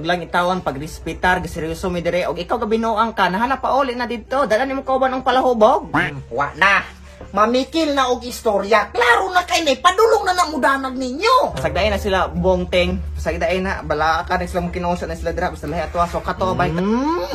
Lang itawan pagrespetar, giseryoso mi dire og ikaw gabinuang ka, nahala pa uli na didto. Dala nimo kauban ang palahubog. Wa na. Mamikil na og istorya. Klaro na kay nay padulong na namudanag ninyo. Pasagdain na sila bongteng. Pasagdain na bala ka na sila mo kinusa na sila dira basta lahi ato so kato bay.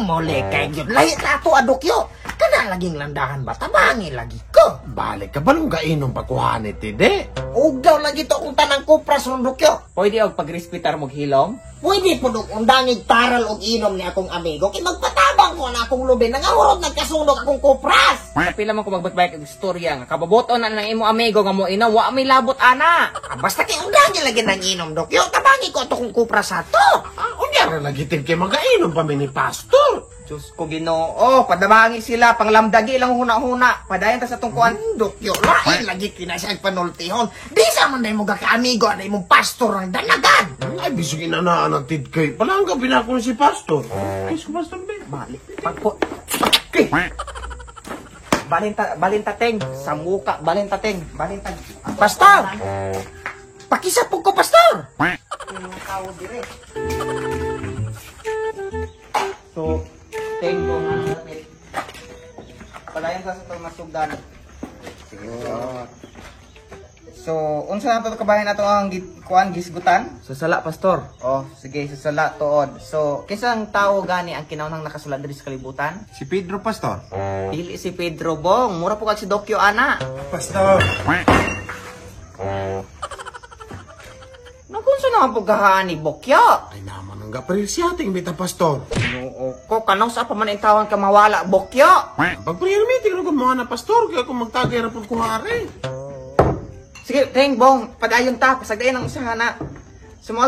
Mole kay gyud. Lahi ta ato adokyo. Kana laging landahan ba tabangi lagi ko. Balik ka ba nung gainom pagkuhanit, hindi? Ugaw lagi to kung tanang kupras ron dokyo. Pwede og pagrespetar mo hilom. Pwede po dok undangig taral og inom ni akong amigo kay magpatabang ko na akong lubi nangahurot nagkasunog akong kupras. Kapila man ko magbakbak og istorya nga kababoton na ng imo amigo nga mo inom wa may labot ana. Ah, basta kay undangi lagi nang inom dokyo, tabangi ko ato kong kupras ato. Ah, unya ra lagi tin kay magainom pa mi ni pastor. Diyos ko Ginoo, padabangi sila panglamdagi lang huna-huna. Padayon ta sa tungkuan. Dokyo, lain lagi kinasag panultihon. Di sa man mo gakaamigo na imong pastor ang danagan. Ay, bisog inanaan ang tid kay. Palangga binako ni si pastor. Ay, si pastor ba? Balik pagpo. Balinta balintateng sa muka balintateng balinta. Pastor! Pakisapog ko, pastor! So, teng ko nga lapit. Padayon ta sa itong masugdan. So, unsa na to kabahin nato ang kuan gisgutan? Sa sala, pastor. Oh, sige, sa sala tuod. So, kinsang tawo gani ang kinaunang nakasula diri sa kalibutan? Si Pedro, Pastor. Dili si Pedro Bong, mura po kag si Dokyo ana. Pastor. Nagunsa na ang pagkahaan ni Bokyo? Ay, naman ang gapril siya ating bita, pastor. Noo ko, kanaw sa pa man intawan ka mawala, Bokyo? Pag prayer meeting, ano mga na, pastor? Kaya kung magtagay na po kuhari. Sige, teng bong, padayon ta, pasagdayon ang usahan na. So, mao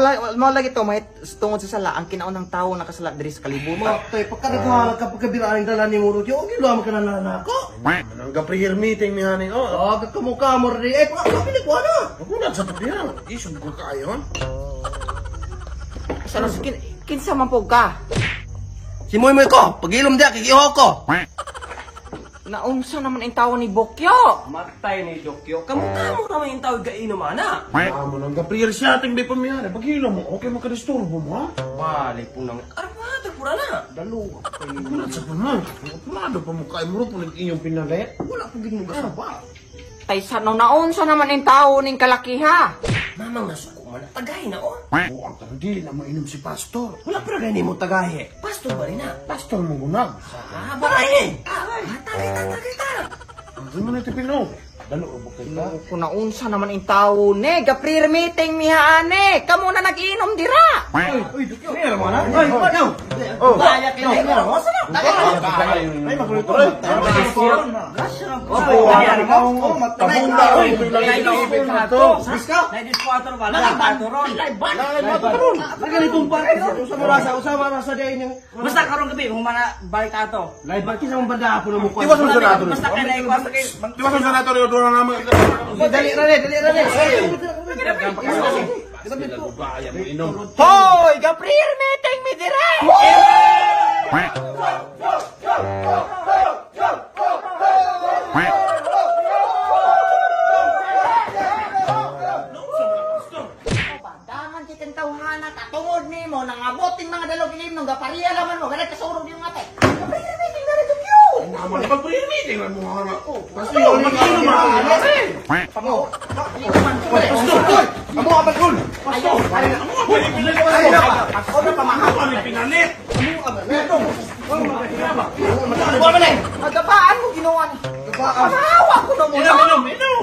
lagi to, mahit tungod sa sala, ang kinaunang tawo nakasala diri sa kalibutan. Matay, pagkadaghala ka pagkabiraan dala ni Muro, yo, gilo man ka na nako. Naman ang prayer meeting ni Haning. Oh, Ah, kakamukha mo rin. Eh, pagkabili ko ano? ako na sa tabi yan. Isog ko kaayon. Sa kinsa man po ka? Si Moy Moy ko, pagilom diya, kikiho ko. Naunsa naman ang tawo ni Bokyo? Matay ni Dokyo. Kamukha mo naman yung tawag kainom, ana. Naman ang prayer siya ating bita pamiyari. Paghilo mo, okay makadisturbo mo, ha? Balik po ng armado pura na. Dalo. Wala sa paman. Pulado pa mo kayo mo rin inyong pinalit. Wala po gin mo gasaba. Tay sa no naunsa naman ang tawo ning kalakiha? Mamang nasuko man. Tagay na, oh. Buang ka di na mainom si pastor. Wala pala gani mo tagay. Pastor ba rin na? Pastor mo gunag. Ah, balay eh. Ah, tagay ta, tagay ta. Ang man ito pino. Dalo o bakit ka? Kung naunsa naman ang tawo ni, ga-prayer meeting miha ane. Kamo na nag-inom dira. Uy, Dukyo. Meron mo na? Ay, no. Oh. Kaya kayo. Meron mo? Ay, magulo to. Tabunda rin. Basta karong gabi, humana balik ato. Live ba? Kisa mong banda ako na mukha. Tiwas mo sa nato. Basta kay na basta kay Tiwas mo sa nato. Doon na naman. Dali ra dali ra. Hoy, ga-prayer meeting mi dira. Pandangan kitang tawhana katungod nimo nangaboting mga dalog ilim nung gapariya laman mo ganit kasurog yung ate. Ga-prayer meeting na rin Dokyo. Naman pag prayer meeting. Ang mga na. Pastor, yung mag-inom ako. Amo ka bagul. Ayaw, ayaw. Ako na pamahal. Ano pinalit? Magabaan mo ginawa ni. Pamahawa ko na muna. Inom, inom, inom.